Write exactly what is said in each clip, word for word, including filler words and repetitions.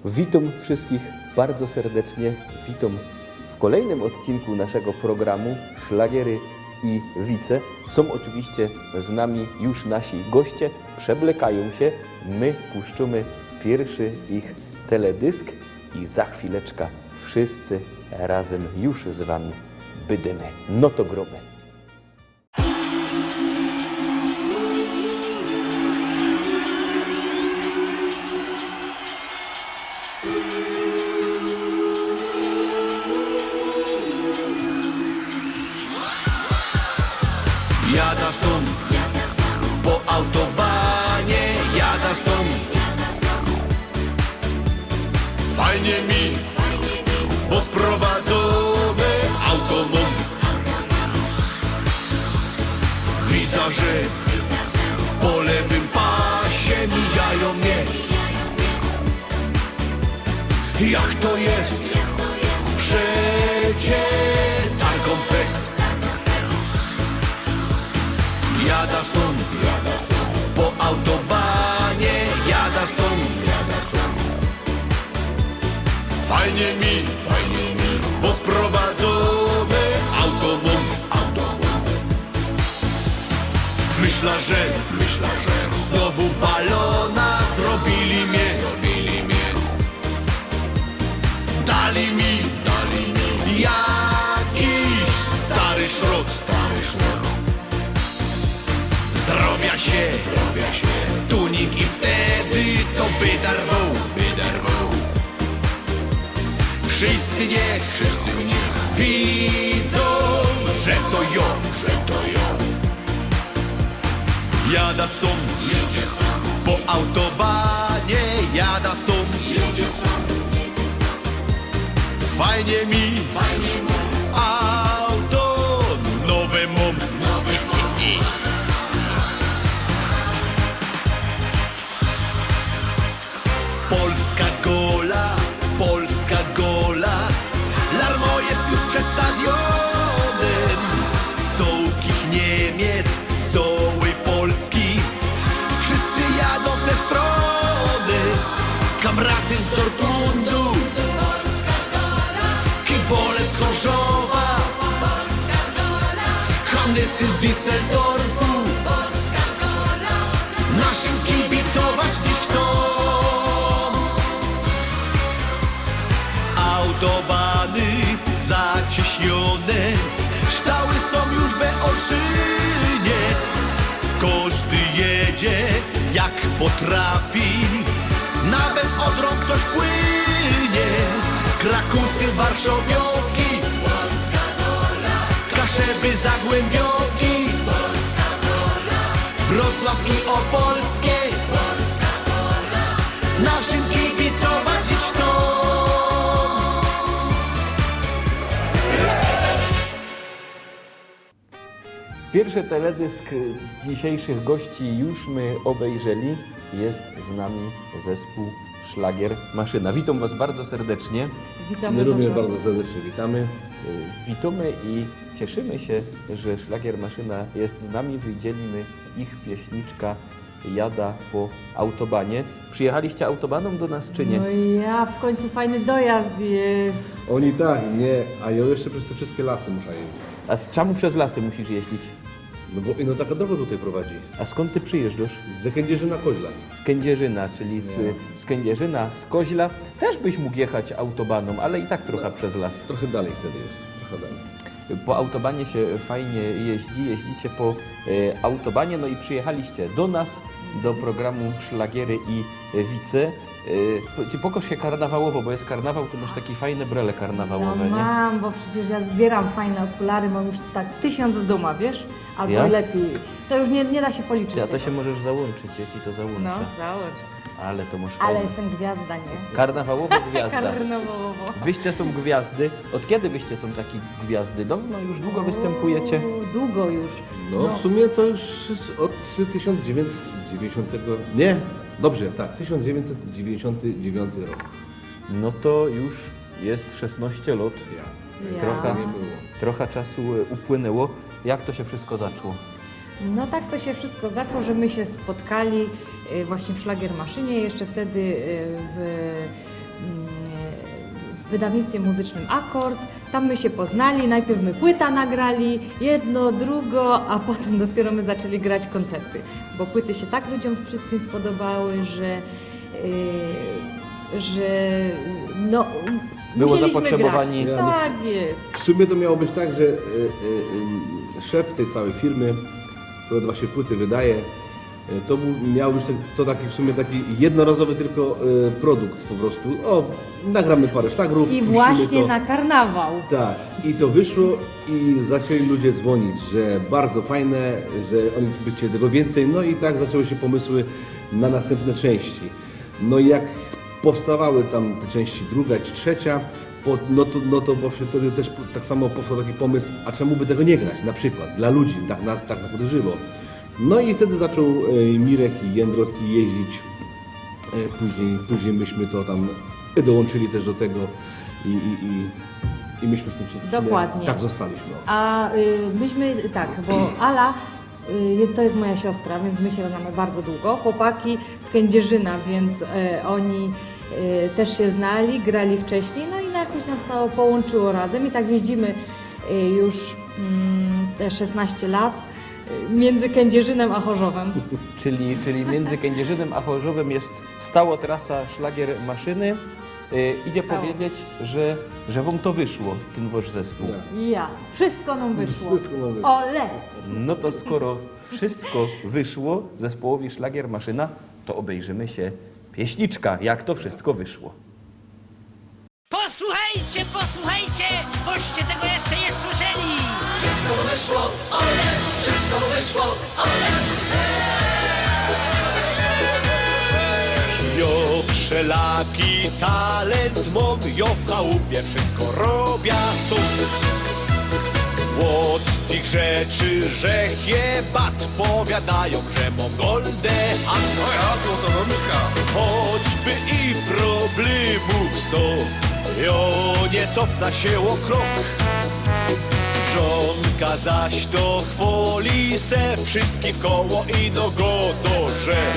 Witōm wszystkich bardzo serdecznie. Witōm w kolejnym odcinku naszego programu Szlagiery i Wice. Są oczywiście z nami już nasi goście, przeblekają się. My puszczymy pierwszy ich teledysk i za chwileczkę wszyscy razem już z wami bydymy. No to gromy. Jada sōm po autobanie, jada sōm. Fajnie mi, bo sprowadzōne auto mōm. Widza, że po lewym pasie mijajōm mie. Jak to je? Przecie targōm fest. Jada sōm, jada sōm po autobanie, jada sōm, jada sōm. Fajnie mi, fajnie mi, bo sprowadzōne auto mōm, auto mōm. Myśla, że, myśla, że znowu balona zrobili mie, zrobili mie. Dali mi, dali mi jakiś stary szrot, stary szrot. Zrobia się, zrobia się tuning i wtedy to by darwał, by darwał. Wszyscy niech, wszyscy niech widzōm, że to jo, że to jo. Jada sōm, jedzie sōm po autobanie, jada sōm, jedzie sōm. Fajnie mi, fajnie mi, auto nowe mōm. Polska gola, Polska gola. Larmo jest już przed stadionem. Z cołkich Niemiec, z cołej Polski wszyscy jadą w te strony. Kamraty z Dortmundu, kibole z Chorzowa, Hanysy z Düsseldorfu. Naszym kibicować dziś chcą. Autobany zaciśnione, ształy są już we Olszynie. Kożdy jedzie jak potrafi, nawet od rąk ktoś płynie. Krakusy, Warszawioki, Kaszeby, Zagłębioki, Wrocław i Opolskie. Naszym kibicować dziś chcą. Pierwszy teledysk dzisiejszych gości już my obejrzeli. Jest z nami zespół Szlagier Maszyna. Witam was bardzo serdecznie. Witamy. My również bardzo serdecznie witamy. Y, witamy i cieszymy się, że Szlagier Maszyna jest z nami. Wydzielimy ich pieśniczka Jada po autobanie. Przyjechaliście autobaną do nas, czy nie? No ja, w końcu fajny dojazd jest. Oni tak, nie, a ja jeszcze przez te wszystkie lasy muszę jeździć. A z, czemu przez lasy musisz jeździć? No bo ino taka droga tutaj prowadzi. A skąd ty przyjeżdżasz? Z Kędzierzyna Koźla. Z Kędzierzyna, czyli z, nie, z Kędzierzyna, z Koźla. Też byś mógł jechać autobaną, ale i tak trochę przez las. Trochę dalej wtedy jest, trochę dalej. Po autobanie się fajnie jeździ, jeździcie po, e, autobanie, no i przyjechaliście do nas, do programu Szlagiery i Wice. E, po-, ty pokaż się karnawałowo, bo jest karnawał, ty masz takie fajne brele karnawałowe, no, nie? Mam, bo przecież ja zbieram fajne okulary, mam już tak tysiąc w doma, wiesz? Albo ja? Lepiej. To już nie, nie da się policzyć. Ty, a to tego się możesz załączyć, ja ci to załączę. No, załącz. Ale to masz. Ale fajne. Jestem gwiazda, nie? Karnawałowo gwiazda. Karnawałowo. Wyście są gwiazdy. Od kiedy wyście są takie gwiazdy? Dawno już, długo występujecie? O, długo już. No, no, w sumie to już jest od tysiąc dziewięćset dziewięćdziesiątego, nie? Dobrze, tak, tysiąc dziewięćset dziewięćdziesiąty dziewiąty rok. No to już jest szesnaście lat. Ja. Ja. Trochę, nie było. Trochę czasu, e, upłynęło. Jak to się wszystko zaczło? No tak to się wszystko zaczło, że my się spotkali, y, właśnie w Szlagiermaszynie, jeszcze wtedy, y, w, mm, w wydawnictwie muzycznym Akord. Tam my sie poznali, nojpierw my płyta nagrali, jedno, drugo, a potym dopiyro my zaczli grać kōncerty, bo płyty sie tak ludziōm wszystkim spodobały, że, yy, że no, Było musieliśmy zapotrzebowanie. Grać. Ja, no. Tak jest. W sumie to miało być tak, że y, y, y, szef tej całej firmy, która właśnie płyty wydaje, y, to był, miał być tak, to taki w sumie taki jednorazowy tylko y, produkt po prostu. O, nagramy parę szlagrów, I puścimy właśnie to. Na karnawał. Tak, i to wyszło i zaczęli ludzie dzwonić, że bardzo fajne, że oni by chcieli tego więcej, no i tak zaczęły się pomysły na następne części. No i jak powstawały tam te części druga czy trzecia, po, no, to, no to właśnie wtedy też tak samo powstał taki pomysł, a czemu by tego nie grać, na przykład dla ludzi, tak, na, tak naprawdę żywo. No i wtedy zaczął e, Mirek i Jędrowski jeździć, e, później, później myśmy to tam dołączyli też do tego i, i, i, i myśmy w tym sumie Dokładnie. Tak zostaliśmy. A y, myśmy, tak, bo Ala, y, to jest moja siostra, więc my się znamy bardzo długo. Chłopaki z Kędzierzyna, więc y, oni y, też się znali, grali wcześniej, no i no jakoś nas to połączyło razem i tak jeździmy y, już mm, te szesnaście lat y, między Kędzierzynem a Chorzowem. Czyli, czyli między Kędzierzynem a Chorzowem jest stało trasa szlagier maszyny. Y, idzie Stało. powiedzieć, że, że wam to wyszło, ten wasz zespół. Tak. Ja, wszystko nam wyszło. Wszystko nam wyszło. Ole! No to skoro wszystko wyszło zespołowi szlagier maszyna, to obejrzymy się pieśniczka, jak to wszystko wyszło. Posłuchajcie, posłuchajcie, boście tego jeszcze nie słyszeli. Wszystko wyszło, ole, wszystko wyszło, ole. Jo wszelaki talent mōm, jo w chałupie wszystko robia sōm. Ôd tych rzeczy, że chyba powiadajōm, że mōm golde, a no ja, złotową myszka. Choćby i problemōw sto, jo nie cofna się o krok. Żonka zaś to chwoli se wszystkim w koło i no godo, że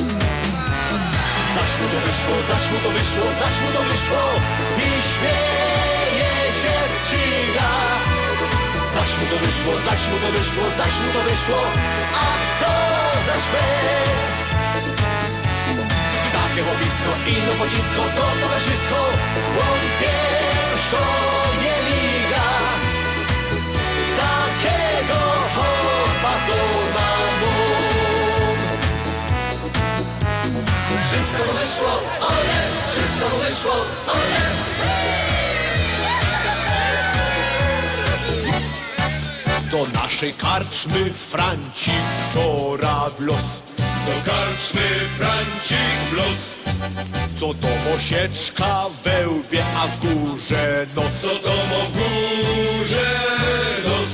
zaś mu to wyszło, zaś mu to wyszło, zaś mu to wyszło i śmieje się, strzyga. Zaś mu to wyszło, zaś mu to wyszło, zaś mu to wyszło, ach, co zaś bez. Takie chłopisko, ino pocisko, to towarzystwo, ôn piyrszŏ je liga. Takigo chłopa dōma mōm. Wszystko mu wyszło, ole, wszystko mu wyszło, ole. Do naszej karczmy Franci wczora wlōz. Do karczmy Franci wlōz. Co to mosieczka we łbie, a w górze nos? Co to mo w górze nos?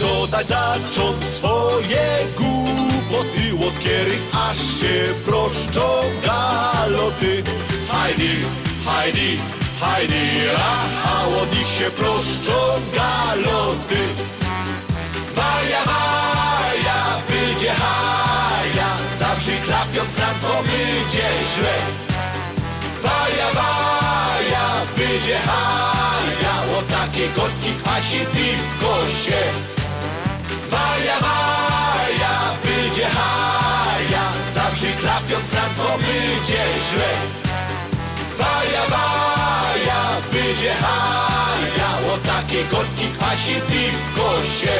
Dodać zaczął swoje głupoty, ôd kierych aż się proszczą galoty. Hajdi, hajdi, hajdi, racha, ôd nich się proszczą galoty. Waja, waja, bydzie haja, zawsze klapiąc raz, bo bydzie źle. Waja, waja, bydzie haja, ôd takiej gotki kwasi piwko się. Waja, waja, bydzie haja, zawsze klapiąc raz, bo bydzie źle. Waja, waja, bydzie haja, ôd takiej gotki kwasi piwko się.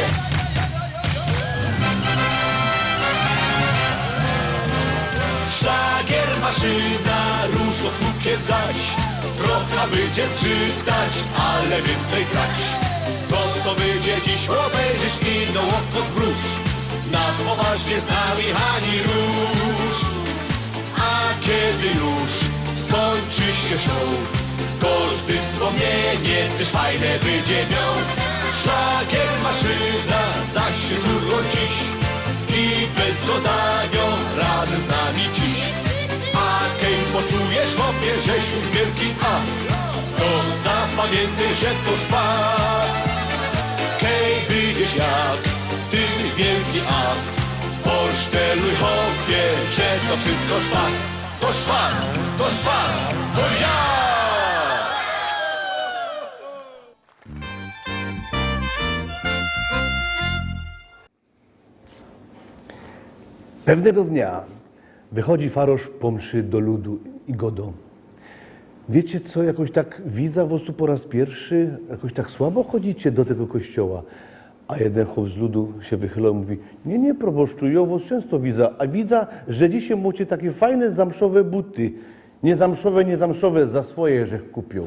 Szlagier maszyna ruszŏ z hukiem zaś. Trocha bydzie zgrzytać, ale wiyncyj grać. Co to bydzie dziś, ôbejrzysz, ino ôko zmruż. Na poważnie z nami ani rusz. A kiedy już skōńczy się show, kożdy wspōmnienie tyż fajne bydzie mioł. Szlagier maszyna zaś się turlōm dziś i bez godaniŏ razym z nami ciś. A kej poczujesz, chłopie, żeś już wielki as, to zapamiyntej, że to szpas. Kej bydziesz jak tyn wielki as, forszteluj, chłopie, że to wszystko szpas. To szpas, to szpas, to ja! Pewnego dnia wychodzi farosz po mszy do ludu i godo: „Wiecie co, jakoś tak widzã wos tu po rŏz piyrszy, jakoś tak słabo chodzicie do tego kościoła”. A jeden chop z ludu sie wychylŏ i mōwi: „Niy, niy, proboszczu, jŏ wos czynsto widzã, a widzã, że dzisiej mŏcie take fajne zamszowe buty”. „Niy zamszowe, niy zamszowe, za swoje żech kupiył”.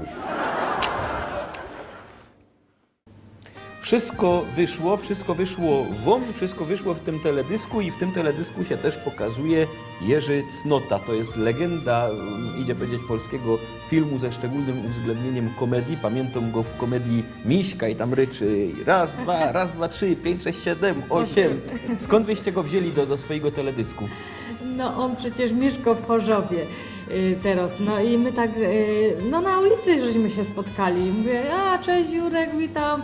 Wszystko wyszło, wszystko wyszło wōm, wszystko wyszło w tym teledysku i w tym teledysku się też pokazuje Jerzy Cnota. To jest legenda, mm, idzie powiedzieć, polskiego filmu ze szczególnym uwzględnieniem komedii. Pamiętam go w komedii Miśka i tam ryczy: „Raz, dwa, raz, dwa, trzy, pięć, sześć, siedem, osiem”. Skąd wyście go wzięli do, do swojego teledysku? No, on przecież mieszkał w Chorzowie, y, teraz. No i my tak, y, no, na ulicy żeśmy się spotkali. I mówię: „A, cześć Jurek, witam.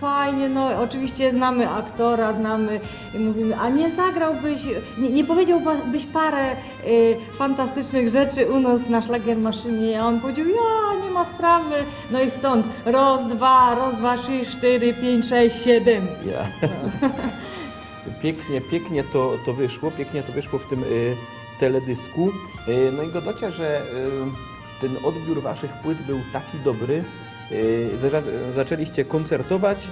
Fajnie”, no, oczywiście znamy aktora, znamy i mówimy: „A nie zagrałbyś, nie, nie powiedziałbyś parę, y, fantastycznych rzeczy u nas na szlagiermaszynie?” A on powiedział: „Ja, nie ma sprawy”. No i stąd raz, dwa, raz, dwa, trzy, sztyry, pięć, sześć, siedem. Ja. Pięknie, pięknie to, to wyszło, pięknie to wyszło w tym, y, teledysku. Y, no i godocie, że, y, ten odbiór waszych płyt był taki dobry, y, zaczę-, zaczęliście koncertować,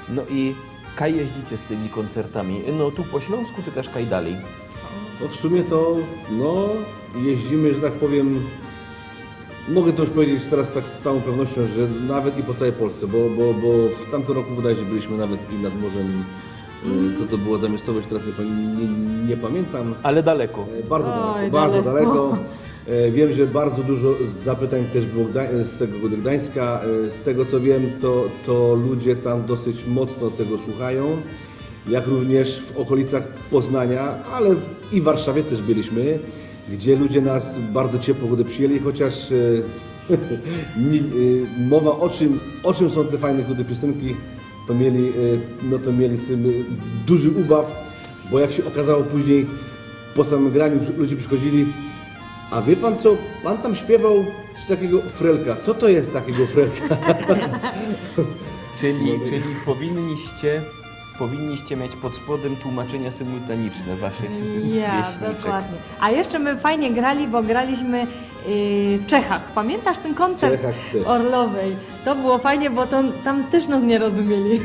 no i kaj jeździcie z tymi koncertami? No tu po Śląsku, czy też kaj dalej? No w sumie to, no, jeździmy, że tak powiem, mogę to już powiedzieć teraz tak z całą pewnością, że nawet i po całej Polsce, bo, bo, bo w tamtym roku bodajże byliśmy nawet i nad morzem. E, to, to była ta miejscowość, teraz nie, pamię- nie, nie pamiętam. Ale daleko. E, bardzo Oj, daleko, bardzo daleko. daleko. E, wiem, że bardzo dużo zapytań też było Gdań- z tego Gdańska. E, z tego co wiem, to, to ludzie tam dosyć mocno tego słuchają. Jak również w okolicach Poznania, ale w, i w Warszawie też byliśmy, gdzie ludzie nas bardzo ciepło, kurde, przyjęli, chociaż, e, nie, e, mowa o czym, o czym są te fajne, kurde, piosenki, to mieli, e, no to mieli z tym, e, duży ubaw, bo jak się okazało później, po samym graniu ludzie przychodzili: „A wie pan co, pan tam śpiewał coś takiego, frelka, co to jest takiego frelka?” Czyli, No, no. czyli powinniście, powinniście mieć pod spodem tłumaczenia symultaniczne waszych Ja, pieśniczek. Dokładnie. A jeszcze my fajnie grali, bo graliśmy, yy, w Czechach. Pamiętasz ten koncert W Czechach też. Orlowej? To było fajnie, bo to, tam też nas nie rozumieli.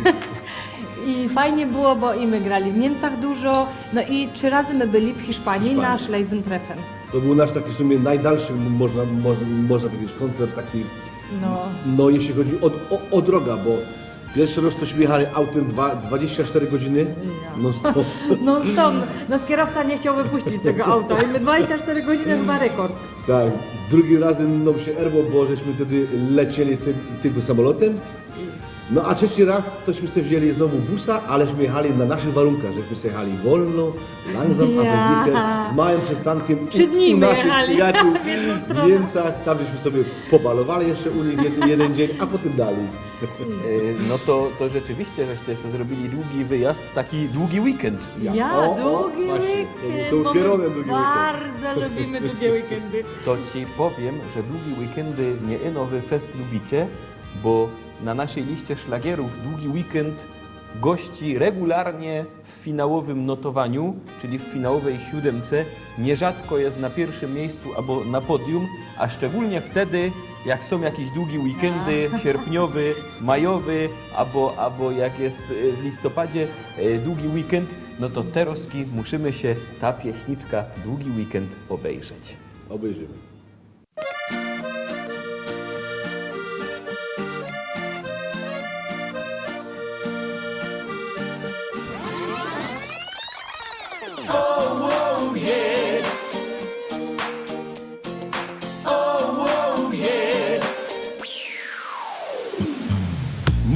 I fajnie było, bo i my grali w Niemcach dużo, no i trzy razy my byli w Hiszpanii Hiszpanii. Na Schleisentreffen. To był nasz taki w sumie najdalszy, można, można, można powiedzieć, koncert taki, No. no, jeśli chodzi o, o, o drogę, bo pierwszy raz tośmy jechali autem dwa, dwadzieścia cztery godziny Ja. non stop. Non stop. No, kierowca nie chciał wypuścić tego auta i my dwadzieścia cztery godziny, chyba rekord. Tak, drugim razem nam się erło, bo żeśmy wtedy lecieli z tym, tym samolotem. No a trzeci raz tośmy sobie wzięli znowu busa, aleśmy jechali na naszych warunkach, żeśmy sobie jechali wolno, langsam, a Ja. bez z małym przystankiem Trzy dni u my naszych jechali. Przyjaciół W jedną stronę. W Niemcach, tam żeśmy sobie pobalowali jeszcze u nich jeden, jeden dzień, a potem dalej. E, no to, to rzeczywiście, żeście sobie zrobili długi wyjazd, taki długi weekend. Ja, O, o, długi właśnie, to był, weekend, to był bo my pieronem długi weekend. Bardzo lubimy długie weekendy. To ci powiem, że długi weekendy nie ino wy fest lubicie, bo na naszej liście szlagierów długi weekend gości regularnie w finałowym notowaniu, czyli w finałowej siódemce, nierzadko jest na pierwszym miejscu albo na podium, a szczególnie wtedy, jak są jakieś długie weekendy, A. sierpniowy, majowy, albo, albo jak jest, e, w listopadzie, e, długi weekend, no to teroski musimy się ta pieśniczka Długi weekend obejrzeć. Obejrzymy.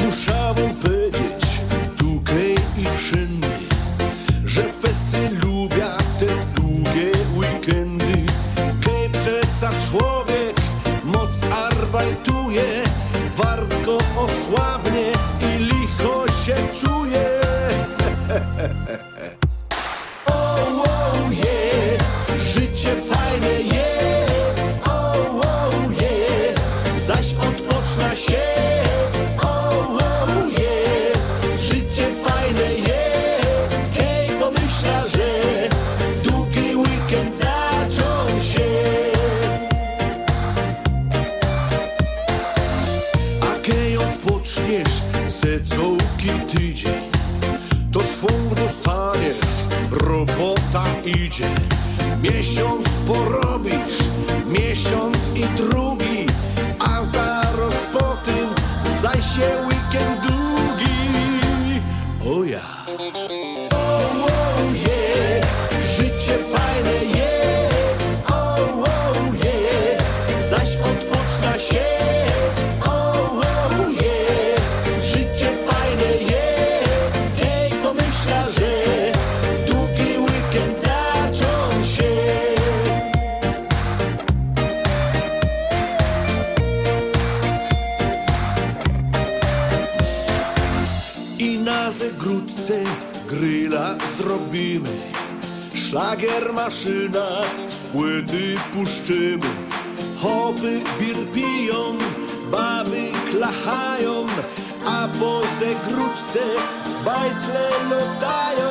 Musza wōm powiedzieć tukej i wszyndy, że festy lubia te długie weekendy. Kej przed To szwung dostaniesz, robota idzie. Miesiąc porobisz, miesiąc i drugi, a zaraz po tym zajsie weekend długi. O ja. O, o, je, życie fajne je. O, o, je, zaś odpoczna się. O, o, je, życie fajne je. Hej, pomyśla, że długi weekend zaczął się. I na zegródce grilla zrobimy. Szlagier maszyna z płyty puszczymy. Chopy bir piją, baby klachają, a po zegródce bajtle lotają.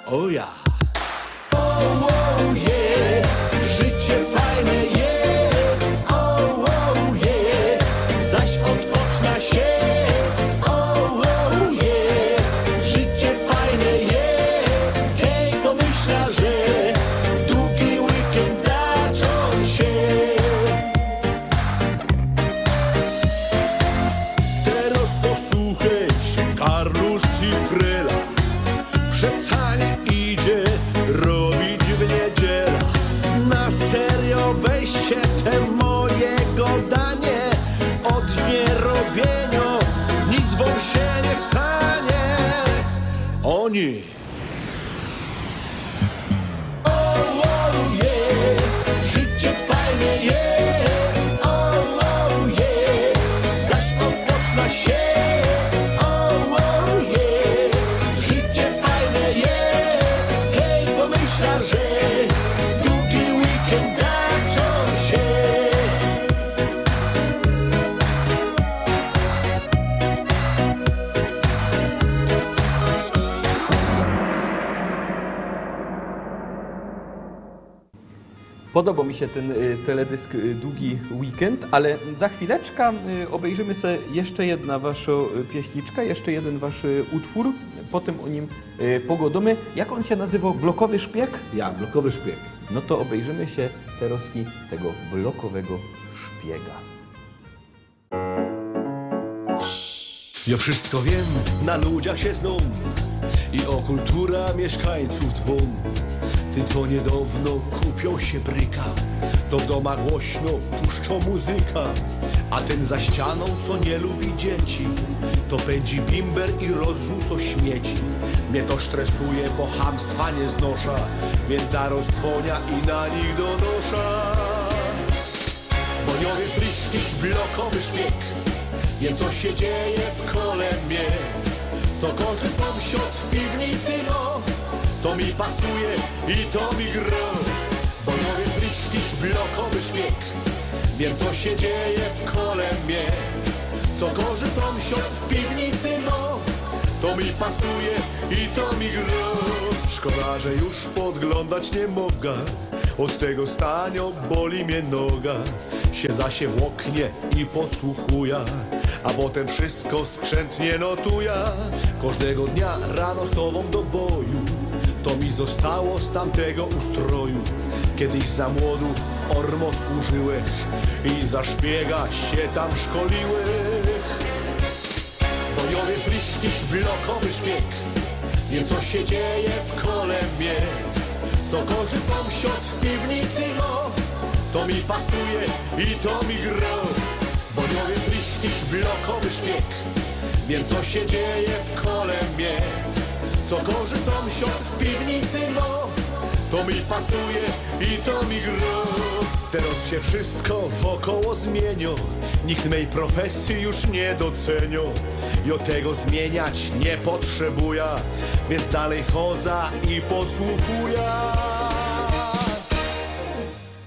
O ja. O, o, je, życie fajne je. O, o, je, zaś odpoczna się. O, o, je, życie fajne je. Hej, pomyśla, że długi weekend zaczął się. Teraz posłuchaj, Carlos i Frela. Przecanie idzie robić w niedzielę. Na serio weźcie te moje godanie. Od nierobienia nic wam się nie stanie. Oni. O, o, je, życie fajne je. O, o, je, zaś odpocznę się. O, o, je, życie fajne je. Hej, pomyśla, że długi weekend zaczął się. Podobał mi się ten y, teledysk y, Długi Weekend, ale za chwileczkę y, obejrzymy sobie jeszcze jedna wasza y, pieśniczka, jeszcze jeden wasz y, utwór, potem o nim y, pogodomy. Jak on się nazywał? Blokowy szpieg? Ja, blokowy szpieg. No to obejrzymy się teroski tego blokowego szpiega. Ja wszystko wiem, na ludziach się znam i o kulturę mieszkańców dbam. Ty, co niedawno kupił się bryka, to w doma głośno puszczą muzyka. A ten za ścianą, co nie lubi dzieci, to pędzi bimber i rozrzucą śmieci. Mnie to stresuje, bo chamstwa nie znoszã, więc zaraz dzwonię i na nich donoszã. Bo ja jest richtig blokowy szpieg. Wiem, co się dzieje w kole mnie. Co gorzej sąsiad w piwnicy ma, to mi pasuje i to mi gra. Bo ja jest richtig blokowy szpieg. Wiem, co się dzieje w kole mnie. Co gorzej sąsiad w piwnicy ma, to mi pasuje i to mi gra. Szkoda, że już podglądać nie mogę. Od tego stania boli mnie noga. Siedzę się w oknie i podsłuchuję, a potem wszystko skrzętnie notuję. Każdego dnia rano z tobą do boju. To mi zostało z tamtego ustroju. Kiedyś za młodu w Ormo służyłech i za szpiega się tam szkoliłech. Bo ja jest richtig blokowy szpieg. Wiem, co się dzieje w kole mnie. Co gorzej sąsiad w piwnicy ma, to mi pasuje i to mi gra. Bo ja jest richtig blokowy szpieg. Wiem, co się dzieje w kole mnie. Co gorzej sąsiad w piwnicy ma, to mi pasuje i to mi gra. Teraz się wszystko wokoło zmieniło. Nikt mej profesji już nie docenił. Ja tego zmieniać nie potrzebuję, więc dalej chodzę i podsłuchuję.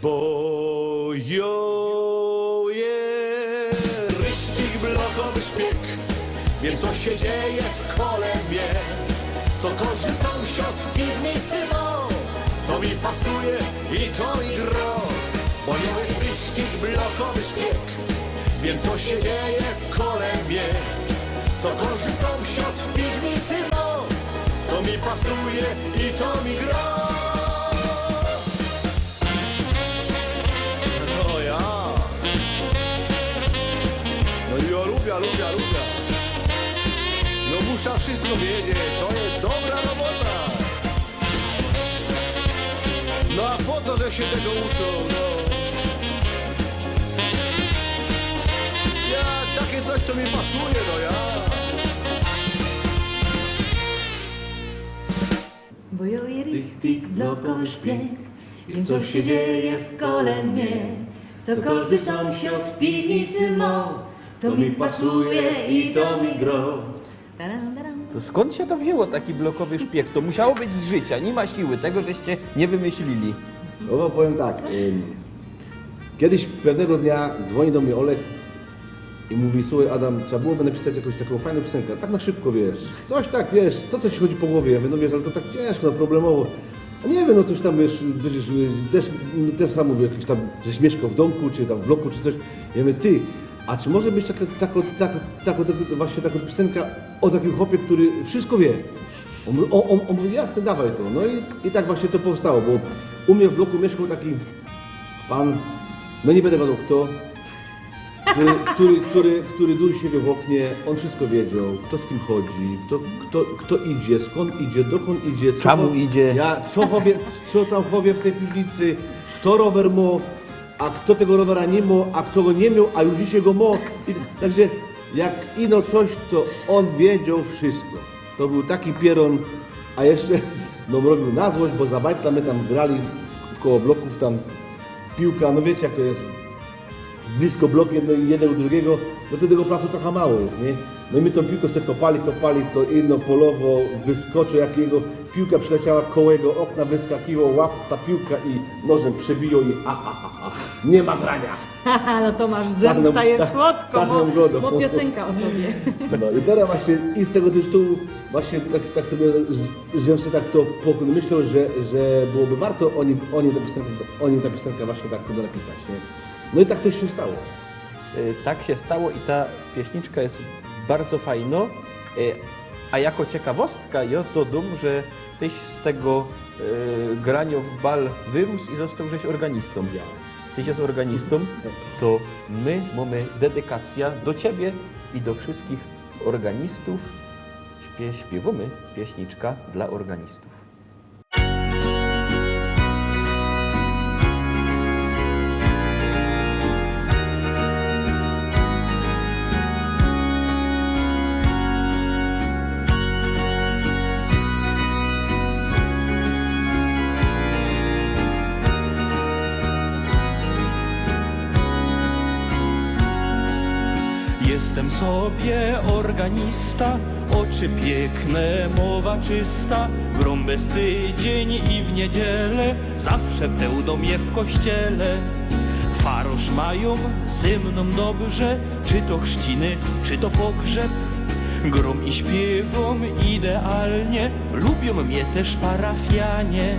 Bo ja jest richtig blokowy szpieg. Wiem, co się dzieje w kole mnie. Co gorzej sąsiad w piwnicy ma, to mi pasuje i to mi gra. Bo ja jest richtig blokowy szpieg. Wiem, co się dzieje w kole mnie. Co gorzej sąsiad w piwnicy ma, Pasuje i to mi gra. No ja. No jo lubiã, lubiã, lubiã. No musza wszystko wiedzieć, to je dobra robota. No a po co żech sie tego uczōł, no? Ja, take coś to mi pasuje, no ja. Bo jo je richtig blokowy szpieg, wiym, co sie dzieje w kole mie. Co kożdy sōmsiod w piwnicy mo, to mi pasuje i to mi gro. To skōnd sie to wziōnło, taki blokowy szpieg? To musiało być z życiŏ, niy ma siły, tego żeście niy wymyślili. No bo powiym tak, ym, kejś pewnego dnia dzwōni do mie Oleg i mōwi: „Suchej, Adam, trzeba byłoby napisać jakōś takõ fajnõ piosenkã, tak na szybko, wiysz, coś tak, wiysz, co, co ci chodzi po gowie?” Jo mōwiã: „No wiysz, ale to tak ciynżko, no, problemowo”. „A niy wiym, no coś tam, wiysz, wiysz, wiysz, tyż, tyż sam mōwisz, jakiś tam, żeś miyszkoł w dōmku, czy tam w bloku, czy coś”. Jo mōwiã: „Ty, a czy może być taka, taka, taka, taka, właśnie taka piosenka o takim chopie, kery wszystko wiy?” Ôn, ôn, ôn, ôn mōwi: „Jasne, dawaj to”. No i, i tak właśnie to powstało, bo u mie w bloku miyszkoł taki pan, no niy byda gadoł kto, kery, kery, kery, kery duś siedział w ôknie, ôn wszystko wiedzioł, kto z kim chodzi, kto, kto, kto idzie, skōnd idzie, dokōnd idzie, co Czymu cho-, idzie? Ja, co chowie, co tam chowie w tyj piwnicy, kto rower mo, a kto tego rowera niy mo, a kto go niy mioł, a już dzisiej go mo. I, także jak ino coś, to ôn wiedzioł wszystko. To bōł taki pierōn, a jeszcze, no, robiōł na złość, bo za bajtla my tam grali w, w koło blokōw tam w piłka, no wiycie, jak to je, blisko blok jedne, jednego, drugigo, no to tego placu trocha mało je, niy? No i my tōm piłkõ se kopali, kopali, to ino polowo wyskoczył, jak jego piłka przyleciała koło jego ôkna, wyskakiwoł, łap ta piłka i nożym przebijoł i a, a, a, a. Niy ma graniŏ. No to mŏsz, zemsta je słodkŏ, tak nam godoł, bo piosynka ô sobie. No i teroz właśnie i z tego tytułu właśnie tak, tak sobie, żebym sobie tak to pomyśloł, że, że byłoby warto ô nim, ô nim ta piosenka, ô nim ta piosenka właśnie tak napisać, niy? No i tak tyż sie stało. Y, tak sie stało i ta pieśniczka je bardzo fajnŏ. Y, a jako ciekawostka, jo dodōm, że tyś z tego, y, graniŏ w bal wyroś i ôstoł żeś ôrganistōm. Ja. Tyś je ôrganistōm, to my mōmy dedykacyjõ do ciebie i do wszyskich ôrganistōw. Śpie-, śpiywōmy pieśniczka dlŏ ôrganistōw. Jestem sobie organista, oczy piękne, mowa czysta. Grōm bez tydziyń i w niedziele, zawsze pełno mie w kościele. Farosz majōm ze mnōm dobrze, czy to chrzciny, czy to pogrzeb. Grōm i śpiywōm idealnie, lubiōm mie tyż parafianie.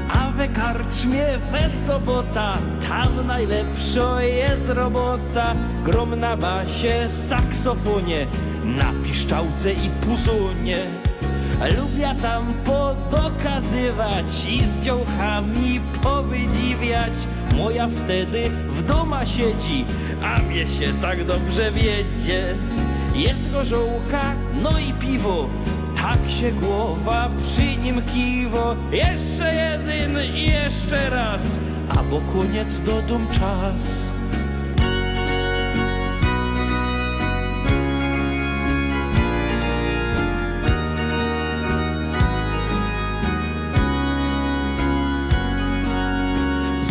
A we karczmie we sobota, tam nojlepszŏ je robota. Grōm na basie, saksofōnie, na piszczałce i puzōnie. Lubia tam podokazywać i z dziołchami powydziwiać. Moja wtedy w dōma siedzi, a mie sie tak dobrze wiedzie. Je gorzōłka, no i piwo, tak sie gowa przi nim kiwo. Jeszcze jedyn i jeszcze rŏz, a bo kōniec, do dōm czas.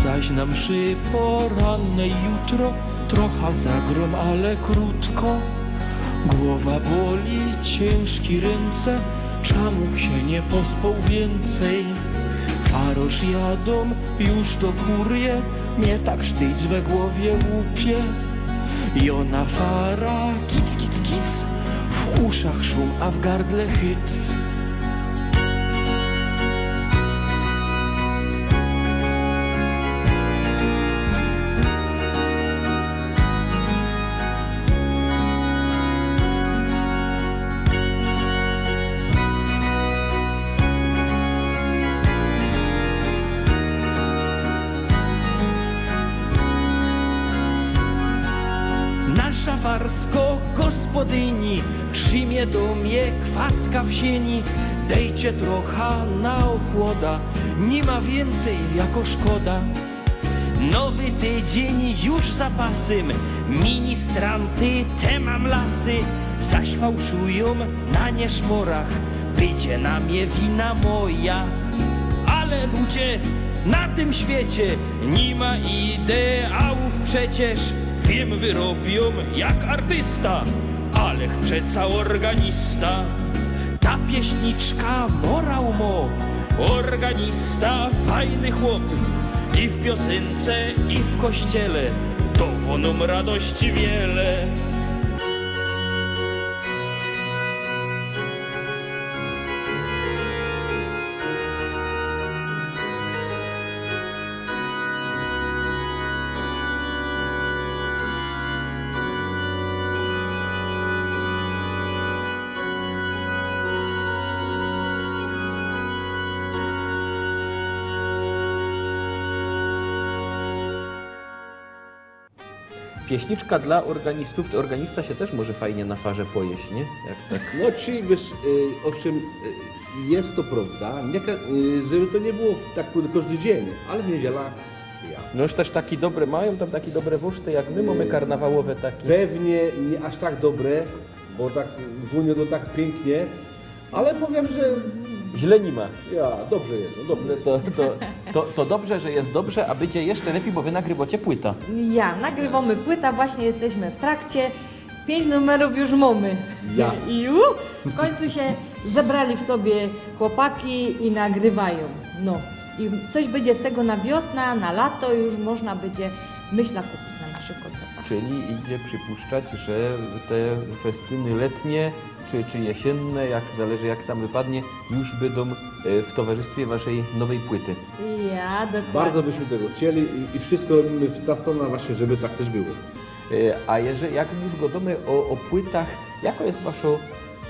Zaś na mszy porannej jutro trocha zagrōm, ale krōtko. Gowa boli, ciynżki rynce, czamu sie niy pospoł wiyncyj? Farosz jadōm już do kurie, mie tak sztyjc we gowie łupie. Jŏ na fara, kic, kic, kic, w uszach szum, a w gardle hyc. Parsko gospodyni, trzimie do mie kwaska w sieni, dejcie trocha na ochłoda, ni ma wiyncyj jako szkoda. Nowy tydziyń już za pasym, ministranty te mam lasy, zafałszujōm na nieszmorach, bydzie na mie wina moja. Ale ludzie, na tym świecie ni ma ideałōw przecież, wiym, wyrobiōm jak artysta, alech przeca organista. Ta pieśniczka morał mo, organista fajny chłop, i w piosynce, i w kościele dŏwŏ nōm radości wiele. Pieśniczka dla organistōw, to organista sie tyż może fajnie na farze pojeś, nie? Jak tak. No, czy bez, y, owszym, y, je to prŏwda, niy ka-, y, żeby to niy było w, tak kŏżdy dziyń, ale w niydziela ja. No już tyż taki dobre majōm, tam taki dobre wŏrszty, jak my mōmy, y, karnawałowe taki. Pewnie niy aż tak dobre, bo tak w Unii to tak piyknie, ale powiym, że źle niy ma. Ja, dobrze je, no dobrze. No to, to, to, to dobrze, że je dobrze, a bydzie jeszcze lepij, bo wy nagrywŏcie płyta. Ja, nagrywōmy płyta, właśnie jesteśmy w trakcie. Piyńć numerōw już mōmy. Ja. I ju, w kōńcu sie zebrali w sobie chłopaki i nagrywajōm. No. I coś bydzie z tego na wiosna, na lato już można bydzie, myśla, kupić na naszych kōncertach. Czyli idzie przypuszczać, że te festyny letnie czy, czy jesiynne, jak, zależy jak tam wypadnie, już bydōm, e, w towarzystwie waszej nowej płyty. Ja, dokładnie. Bardzo byśmy tego chcieli i, i wszystko robimy w ta strōna właśnie, żeby tak tyż było. E, a jeże-, jak już gŏdōmy ô, ô płytach, jakŏ je waszŏ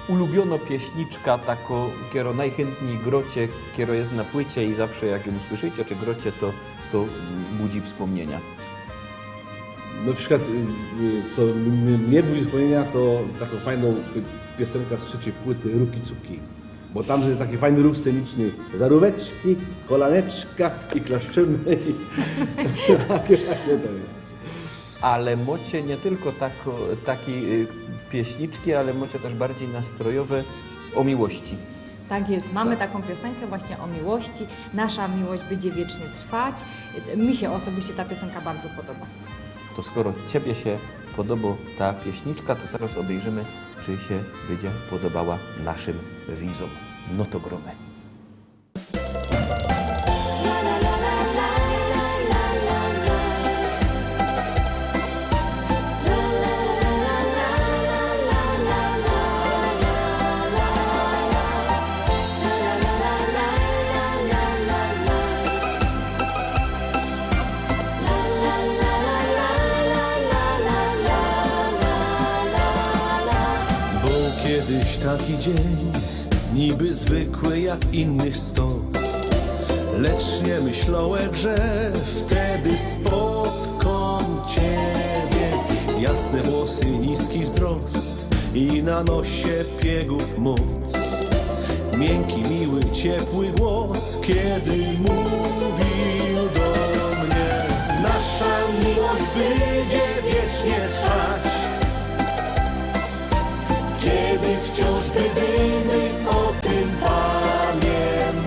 ulubiōnŏ pieśniczka, takŏ, kerõ nojchyntnij grŏcie, kerŏ je na płycie i zawsze jak jã słyszycie, czy grŏcie, to, to budzi wspōmnienia? Na przikłŏd, y, y, co m-, mie budzi wspōmnienia, to takŏ fajnŏ py-, piosenka z trzeciyj płyty, Ruki Cuki. Bo tam je taki fajny ruch sceniczny. Zarōweczki, kolaneczka i klaszczymy. I takie, takie to je. Ale mŏcie niy tylko tak, takie, y, pieśniczki, ale mŏcie tyż bardzij nastrojowe, ô miłości. Tak jest, mamy taką piosenkę właśnie o miłości. Nasza miłość będzie wiecznie trwać. Mi się osobiście ta piosenka bardzo podoba. To skoro ciebie się podoba ta pieśniczka, to zaraz obejrzymy, czy się będzie podobała naszym widzom. No to gramy. Bōł kejś taki dziyń, niby zwykły jak innych sto. Lecz niy myślołech, że wtedy spotkōm ciebie. Jasne włosy, niski wzrost i na nosie piygōw mōc. Miynki, miły, ciepły głos, kej mówiōł do mie: Nasza miłość bydzie wiecznie trwać. Kej wciōnż bydymy ô tym pamiyntali,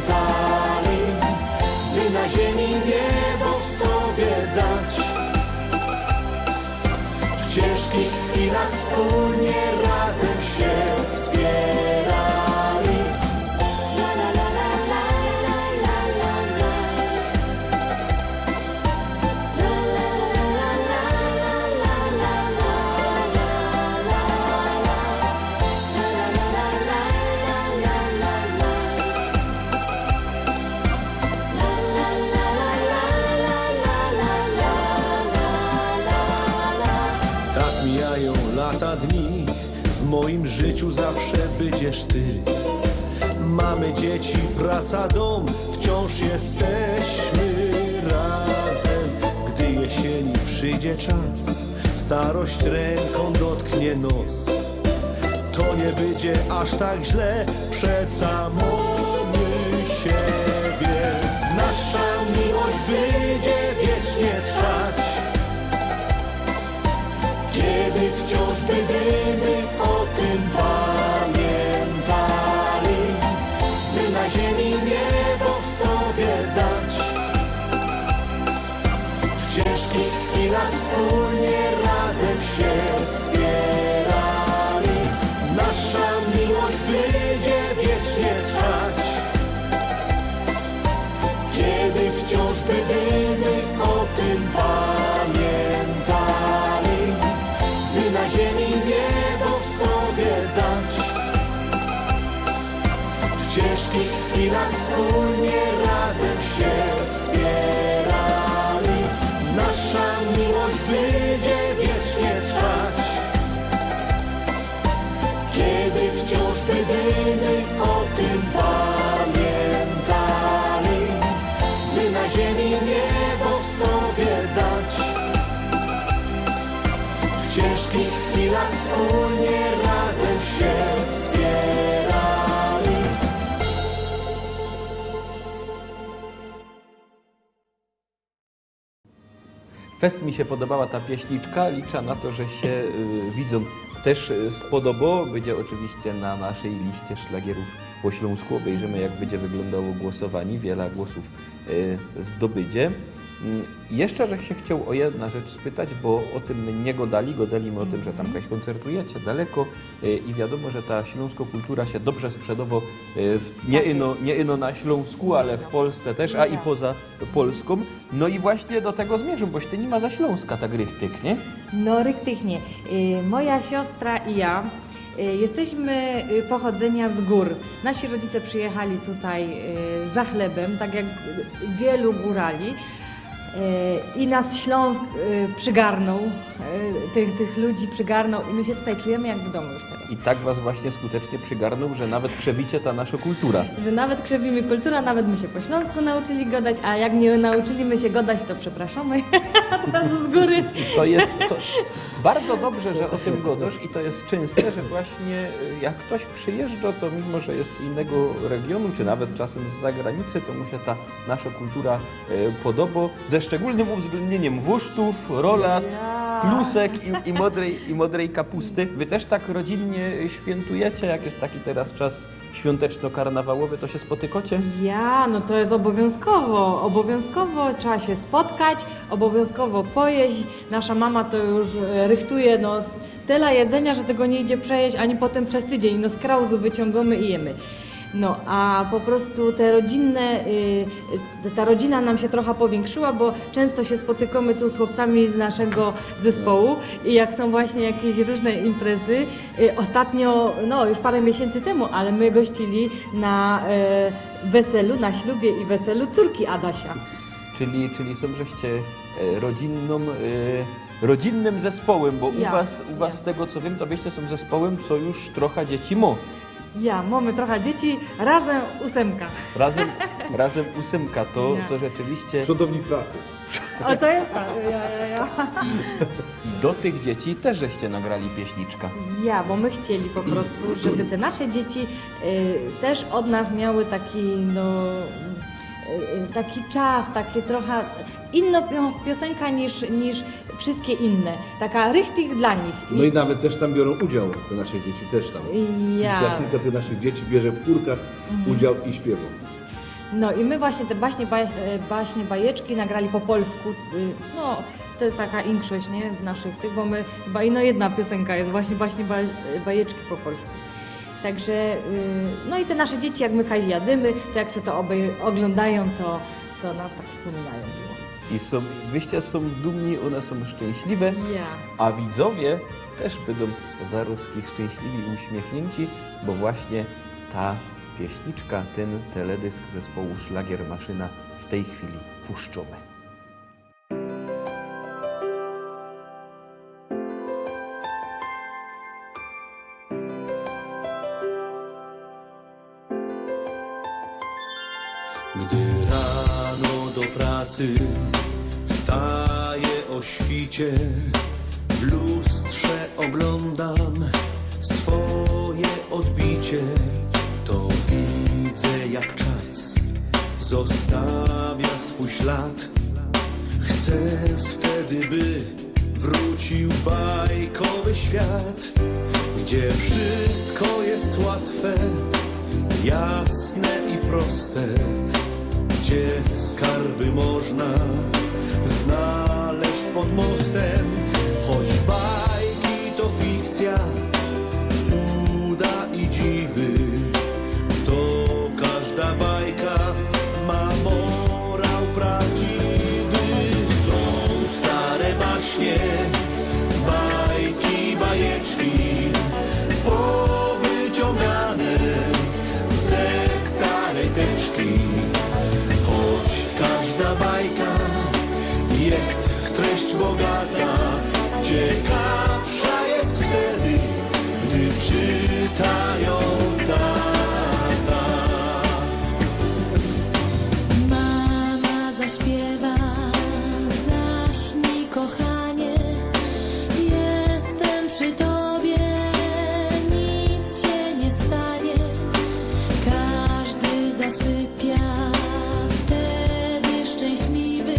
by na ziymi niebo sobie dać. W ciynżkich chwilach wspōlnie razym sie wspiyrali. Tak mijajōm lata, dni, w mojim życiu zawsze bydziesz ty. Mamy dzieci, praca, dōm, wciōnż jesteśmy razym. Gdy jesieni przidzie czas, z Starość ręką dotknie nos. To nie będzie aż tak źle, przeca mamy siebie. Nasza miłość będzie wiecznie trwać. Kiedy wciąż bydymy o tym pamiętali, by na ziemi niebo sobie dać. W ciężkich chwilach wspólnie razem się wspierali. Nasza miłość będzie wiecznie trwać. Kiedy wciąż bydymy o tym pamiętali, by na ziemi niebo sobie dać. W ciężkich chwilach wspólnie razem się wspierali. Nasza miłość będzie wiecznie trwać. Kiedy wciąż bydymy o tym pamiętali, by na ziemi niebo sobie dać. W ciężkich chwilach wspólnie razem się wspierali. Fest mi się podobała ta pieśniczka, liczę na to, że się, y, widzom też, y, spodobało. Bydzie oczywiście na naszej liście szlagierów po ślōnsku. Obejrzymy, jak bydzie wyglōndało głosowanie, wiela głosōw, y, zdobydzie. Mm, jeszcze żech się chcioł o jedna rzecz spytać, bo o tym my niy godali, godali my o tym, że tam jaś kōncertujecie daleko, y, i wiadōmo, że ta ślōnsko kultura się dobrze sprzedowo, y, w, niy ino, niy ino na Ślōnsku, ale w Polsce też, a i poza Polskōm. No i właśnie do tego zmierzōm, boś ty niy ma ze Ślōnska tak richtig, nie? No, richtig niy. Y, moja siostra i ja, y, jesteśmy, y, pochodzenia z gór. Nasi rodzice przyjechali tutaj, y, za chlebem, tak jak, y, wielu górali. Y, i nas Ślōnsk, y, przygarnōł, y, tych, tych ludzi przygarnōł i my się tutaj czujemy jak w domu już teraz. I tak was właśnie skutecznie przygarnōł, że nawet krzewicie ta nasza kultura. Że nawet krzewimy kultura, nawet my się po ślōnsku nauczyli godać, a jak niy nauczyli my się godać, to przepraszamy od razu z góry. To jest, to bardzo dobrze, że o tym godosz i to jest czynste, że właśnie, y, jak ktoś przyjeżdża, to mimo że jest z innego regionu, czy nawet czasem z zagranicy, to mu się ta nasza kultura, e, podobo. Ze szczególnym uwzględnieniem wusztōw, rolat, klusek i, i modrej, i modrej kapusty. Wy też tak rodzinnie świętujecie, jak jest taki teraz czas świąteczno-karnawałowy, to się spotykocie? Ja, no to jest obowiązkowo. Obowiązkowo trzeba się spotkać, obowiązkowo pojeść. Nasza mama to już, e, rychtuje, no, tyle jedzenia, że tego nie idzie przejeść ani potem przez tydzień. No, z krauzu wyciągamy i jemy. No, a po prostu te rodzinne, y, y, ta rodzina nam się trochę powiększyła, bo często się spotykamy tu z chłopcami z naszego zespołu i jak są właśnie jakieś różne imprezy, y, ostatnio, no, już parę miesięcy temu, ale my gościli na, e, weselu, na ślubie i weselu córki Adasia. Czyli, czyli są żeście, e, rodzinną, e, rodzinnym zespołym, bo u was, u was, z tego co wiem, to wyście są zespołym, co już trochę dzieci ma. Ja, mamy trochę dzieci, razem ósemka. Razem, razem ósemka, to, to rzeczywiście. Przodownik pracy. O, to jest ta, ja, ja, ja. I do tych dzieci też żeście nagrali pieśniczka. Ja, bo my chcieli po prostu, żeby te nasze dzieci, y, też od nas miały taki, no, y, y, taki czas, takie trochę inną pios-, piosenka niż, niż wszystkie inne. Taka richtig dla nich. No i nawet też tam biorą udział te nasze dzieci, też tam. Ja. Kilka, kilka tych naszych dzieci bierze w chórkach udział i śpiewa. No i my właśnie te baśnie, baje-, e, baśnie, bajeczki nagrali po polsku. Y, no, to jest taka inkszość, nie? W naszych tych, bo my chyba ino jedna piosenka jest właśnie, właśnie ba-, e, bajeczki po polsku. Także, y, no i te nasze dzieci, jak my kaś jadymy, to jak se to obej-, oglądają, to, to nas tak wspominają miło. I są, wyście są dumni, one są szczęśliwe, ja, a widzowie też będą zaraz szczęśliwi i uśmiechnięci, bo właśnie ta pieśniczka, ten teledysk zespołu Szlagier Maszyna w tej chwili puszczamy. Gdy rano do pracy wstaje o świcie, w W lustrze oglądam swoje odbicie, to widzę, jak czas zostawia swój ślad. Chcę wtedy, by wrócił bajkowy świat, gdzie wszystko jest łatwe, jasne i proste, gdzie skarby można znaleźć pod mostem, choć bajki to fikcja, cuda i dziwy. To każda bajka ma morał prawdziwy. Są stare baśnie, bajki, bajeczki, powyciągane ze starej teczki. Choć każda bajka jest w treść bogata, ciekawsza jest wtedy, gdy czytają tata. Mama zaśpiewa, zaśnij, kochanie, jestem przy tobie, nic się nie stanie. Każdy zasypia wtedy szczęśliwy,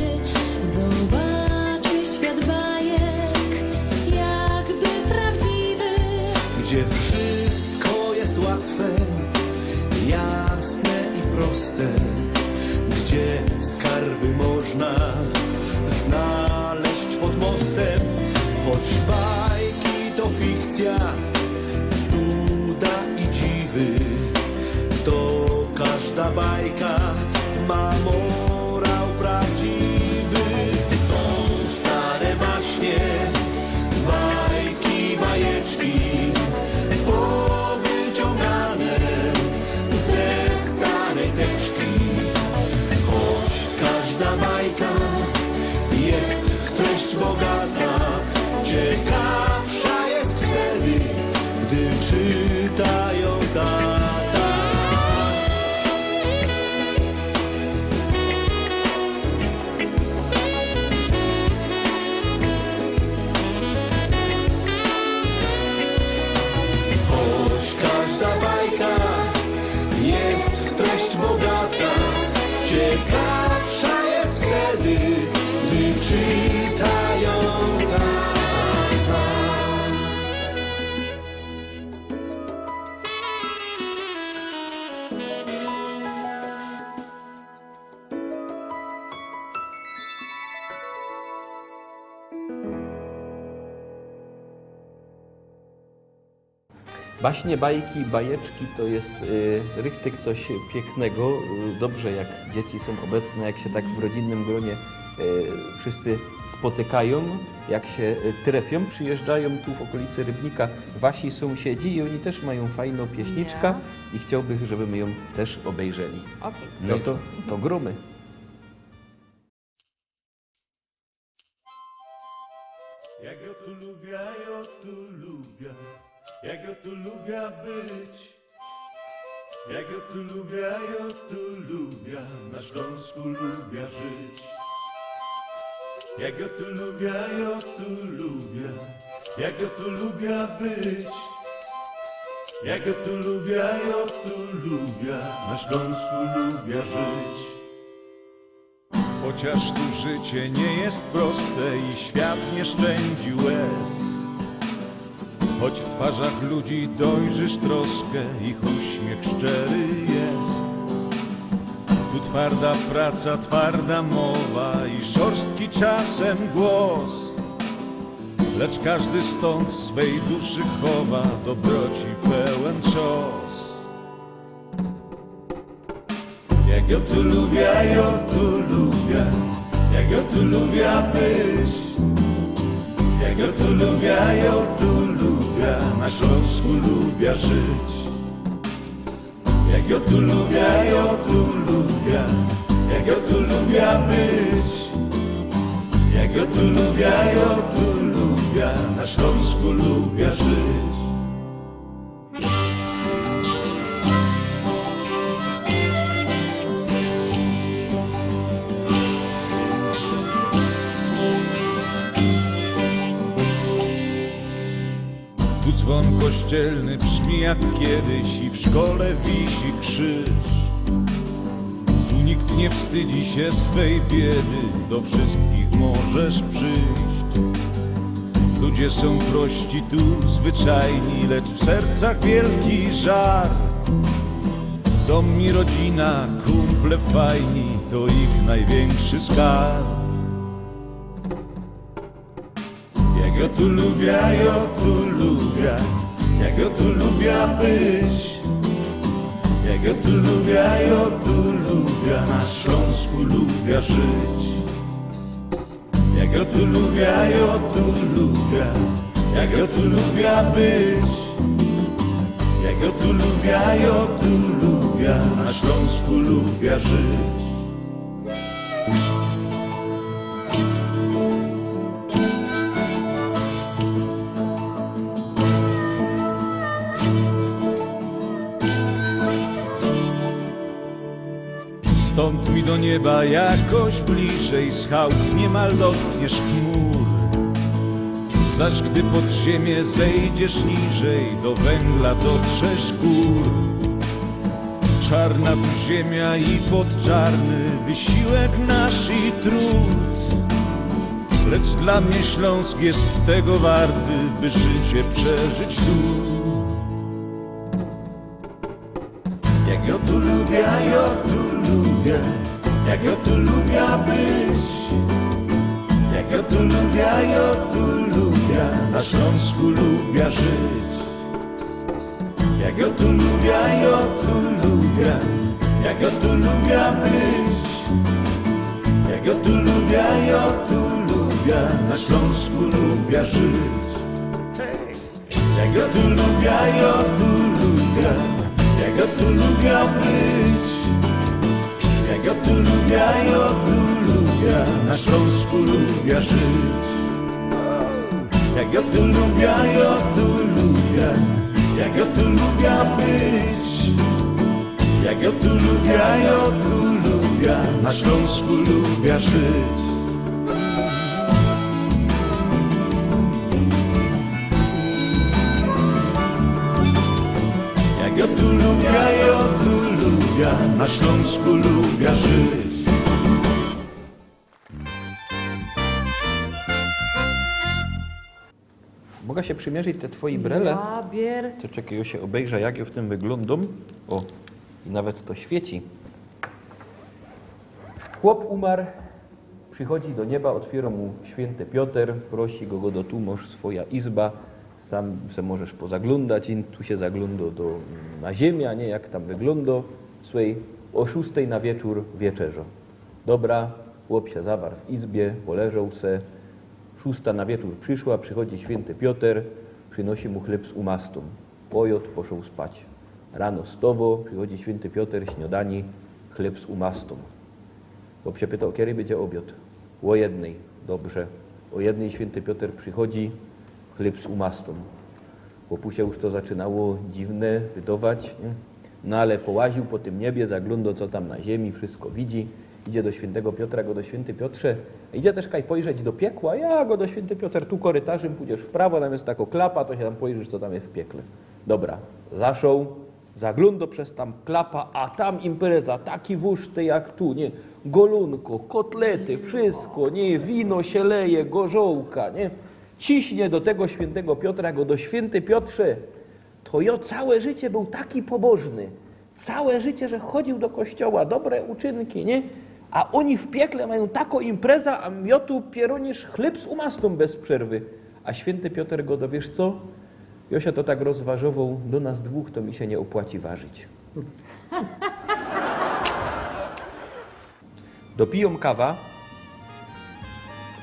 zobaczy świat bajek, jakby prawdziwy, gdzie wszystko jest łatwe, jasne i proste, gdzie skarby można znaleźć pod mostem, choć bajki to fikcja, cuda i dziwy. To każda bajka ma morał prawdziwy. Są stare baśnie, bajki, bajeczki, powyciągane ze starej teczki. Choć każda bajka jest w treść bogata, ciekawsza jest wtedy, gdy czytają tata. Choć każda bajka jest w treść bogata, ciekawsza jest wtedy, gdy czytają tata. Baśnie, bajki, bajeczki to jest, y, richtig coś pięknego. Y, dobrze, jak dzieci są obecne, jak się tak w rodzinnym gronie, y, wszyscy spotykają, jak się, y, trefią, przyjeżdżają tu w okolicy Rybnika wasi sąsiedzi i oni też mają fajną pieśniczkę Ja. I chciałbym, żeby my ją też obejrzeli. Okej. No to, to gramy. Jak ja tu lubię, ja tu lubię, jak ja tu lubię być. Jak ja tu lubię, ja tu lubię, na Śląsku lubię żyć. Jak ja tu lubię, ja tu lubię, jak ja tu lubię być. Jak ja tu lubię, ja tu lubię, na Śląsku lubię żyć. Chociaż tu życie nie jest proste i świat nie szczędzi łez. Choć w twarzach ludzi dojrzysz troskę, ich uśmiech szczery jest. Tu twarda praca, twarda mowa i szorstki czasem głos. Lecz każdy stąd swej duszy chowa dobroci pełen szos. Jak ja tu lubię, ja tu lubię, jak ja tu lubię być. Jak ja tu lubię, ja tu lubię, na Śląsku lubię żyć. Jak ja tu lubię, ja tu lubię, jak ja tu lubię być. Jak ja tu lubię, ja tu lubię, na Śląsku lubię żyć. Kościelny brzmi jak kiedyś i w szkole wisi krzyż. Tu nikt nie wstydzi się swej biedy, do wszystkich możesz przyjść. Ludzie są prości tu, zwyczajni, lecz w sercach wielki żar. Dom i rodzina, kumple fajni, to ich największy skarb. Jak ja tu lubię, ja tu lubię, jak ja tu lubię być. Jak ja tu lubię, ja tu lubię, na Śląsku lubię żyć. Jak ja tu lubię, ja tu lubię, jak ja tu lubię być. Jak ja tu lubię, ja tu lubię, na Śląsku lubię żyć. Stąd mi do nieba jakoś bliżej, z hałd niemal dotkniesz chmur. Zaś gdy pod ziemię zejdziesz niżej, do węgla dotrzesz gór. Czarna tu ziemia i podczarny wysiłek nasz i trud. Lecz dla mnie Śląsk jest tego warty, by życie przeżyć tu. Jak ja tu lubię, ja tu lubię, jak ja tu lubię być. Jak ja tu lubię, ja tu lubię, na Śląsku lubię żyć. Jak ja tu lubię, ja tu lubię, jak ja tu lubię być. Jak ja tu lubię, ja tu lubię, na Śląsku lubię żyć. Jak ja tu lubię, ja tu lubię, jak ja tu lubię być. Jak ja tu lubię, ja tu lubię, na Śląsku lubię żyć. Jak ja tu lubię, ja tu lubię, jak ja tu lubię być. Jak ja tu lubię, ja tu lubię, na Śląsku lubię żyć. Jak ja tu lubię, ja tu lubię, na Śląsku lubię żyć. Mogę się przymierzyć te twoje brele? Ja bier. To czekaj, ja się obejrzę, jak ja w tym wyglądam. O, i nawet to świeci. Chłop umarł, przychodzi do nieba, otwiera mu święty Piotr, prosi go, go do tu, masz swoja izba, sam se możesz pozaglądać, i tu się zagląda do, na ziemię, nie, jak tam wygląda. Słuchaj, o szóstej na wieczór wieczerza. Dobra, chłop się zawarł w izbie, poleżał se. Szósta na wieczór przyszła, przychodzi święty Piotr, przynosi mu chleb z umastą. Pojadł, poszedł spać. Rano stowo, przychodzi święty Piotr, śniadanie, chleb z umastą. Chłop się pyta, o kiedy będzie obiad? O jednej. Dobrze. O jednej święty Piotr przychodzi, chleb z umastą. Chłopu się już to zaczynało dziwne wydawać, nie? No ale połaził po tym niebie, zaglądał, co tam na ziemi, wszystko widzi. Idzie do świętego Piotra, go do święty Piotrze. Idzie też kaj pojrzeć do piekła, ja go do święty Piotr, tu korytarzem pójdziesz w prawo, tam jest taka klapa, to się tam pojrzysz, co tam jest w piekle. Dobra, zaszoł, zaglądał przez tam klapa, a tam impreza, taki wuszty jak tu, nie? Golunko, kotlety, wszystko, nie? Wino się leje, gorzołka, nie? Ciśnie do tego świętego Piotra, go do święty Piotrze, to ja całe życie był taki pobożny. Całe życie, że chodził do kościoła, dobre uczynki, nie? A oni w piekle mają taką imprezę, a ja tu pierunisz chleb z umastą bez przerwy. A święty Piotr go do, wiesz co? Ja się to tak rozważował, do nas dwóch to mi się nie opłaci ważyć. Dopiją kawa,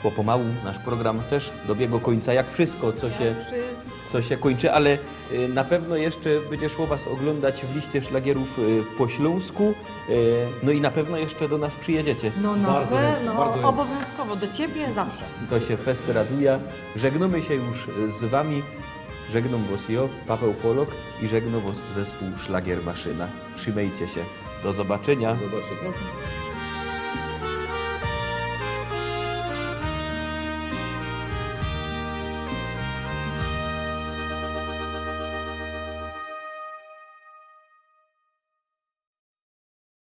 bo pomału nasz program też dobiegł końca, jak wszystko, co się, co się kończy, ale y, na pewno jeszcze będzie szło was oglądać w liście szlagierów y, po śląsku. Y, no i na pewno jeszcze do nas przyjedziecie. No na Bardzo pewno, chętnie, bardzo chętnie. Obowiązkowo, do ciebie zawsze. To się fest raduje. Żegnamy się już z wami. Żegnam was ja, Paweł Polok, i żegnam was zespół Szlagier Maszyna. Trzymajcie się. Do zobaczenia. Do zobaczenia.